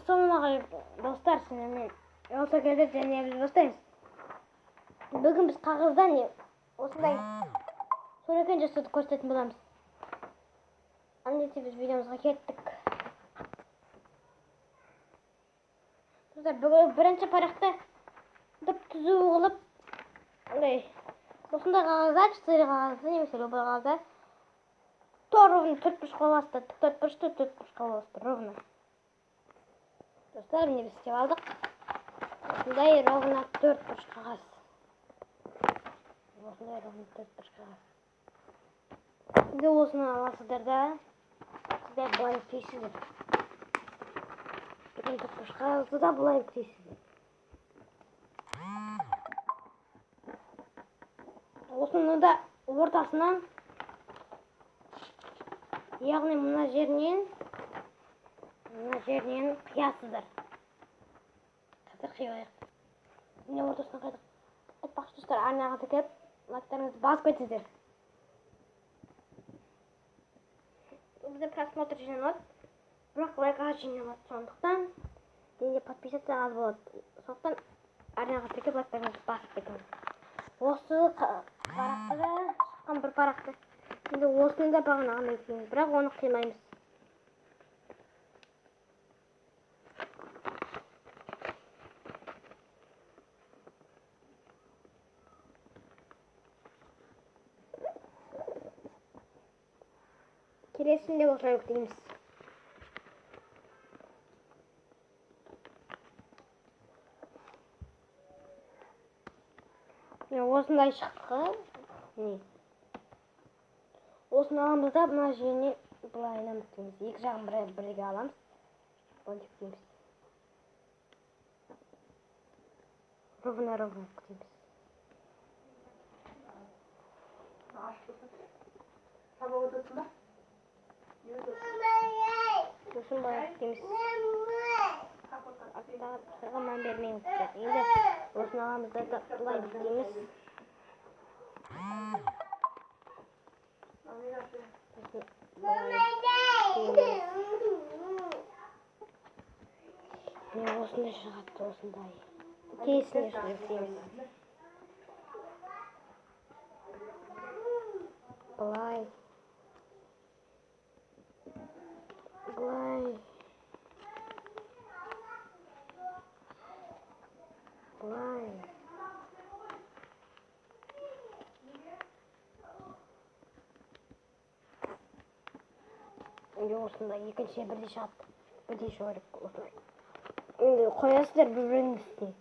Ассалаумағалейкум достар, сіздермен Елса келді және біз бастаймыз. Бүгін біз қағаздан осындай суретін жасауды көрсететін боламыз. Ендеше біз видеомызға кеттік. Достар, бүгін бірінші парақты түп түзу қылып, осындай қағазда, четыре қағазды немесе любой қағазда ровно төрт бұрыш қылып төрт бұрышты төрт бұрыш қылып ровно. Достар, міне біз істеп алдық. Осындай ровно төрт бұрыш қағаз. Осындай ровно төрт бұрыш қағаз. Енді осыны аласыздар да, сіздер былай істейсіздер. Төрт бұрыш қағазды да былай істейсіздер. Осыны да ортасынан, яғни мына жерінен қиясыздар. Қазір қиялайық. Міне ортасынан қидық. Айтпақшы достар, арнаға тіркеліп, лайктарыңызды басып кетіңіздер. Бізде просмотр жиналады, бірақ лайк аз жиналады. Сондықтан менде подписаться аз болады. Сондықтан арнаға тіркеліп, лайктарыңызды басып кетіңіз. Осы парақты да шыққан бір парақты. Енді осыны да бағанағындай істейміз, бірақ оны қимаймыз. Келесінде осылай үктейміз. Міне осындай шықты. Міне. Осыны аламыз да мына жеріне былайынан үктейміз. Екі жағын бірге аламыз. Былай үктейміз. Ровно үктейміз. Сабақ өтесің ба? Сосын былай үктейміз. Аттағы дыбыстарға мән бермеңіздер. Енді осыны аламыз да былай үктейміз. Сосын былай үктейміз. Міне осындай шығады, осындай. Келесіне осындай үктейміз. Былай. Былай. Былай. Енді осындай екінші бірдей шығады. Бірдей шығу керек осылай. Енді қоясыздар бір-бірінің үстіне.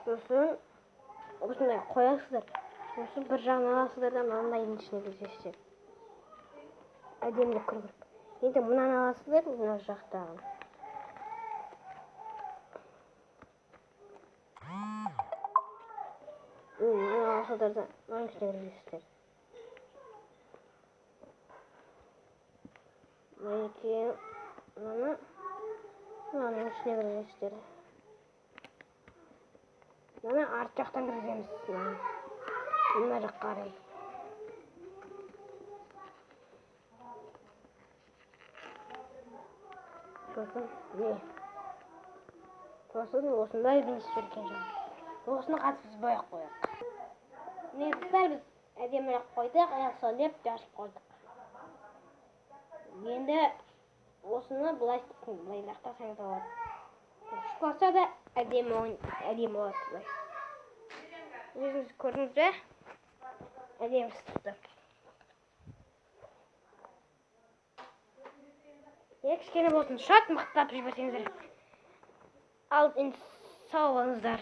Сосын осындай қоясыздар. Сосын бір жағын аласыздар да мынандайдың ішіне кіргізесіздер. Әдемілеп кіргізіп. Енді мынаны аласыздар, мына жақтағын. Мынаны аласыздар да мынаның ішіне кіргізесіздер. Мінекей мынаны мынаның ішіне кіргізесіздер. Мынаны арт жақтан кіргіземіз. Мына жаққа қарай. Сосын не? Сосын осындай бес жүрген жақ. Осыны қазір біз бояп қояйық. Міне достар, біз әдемірек қойдық, аяқ сөйлеп жазып қойдық. Енді осыны былай істейсің, былай лақтырсаңыз болады. Ұшып қалса да әдемі болады былай. Өзіңіз көрдіңіз бе? Әдемі шықты. Кішкене болсын, шат мықтап жіберсеңіздер. Ал енді сау болыңыздар.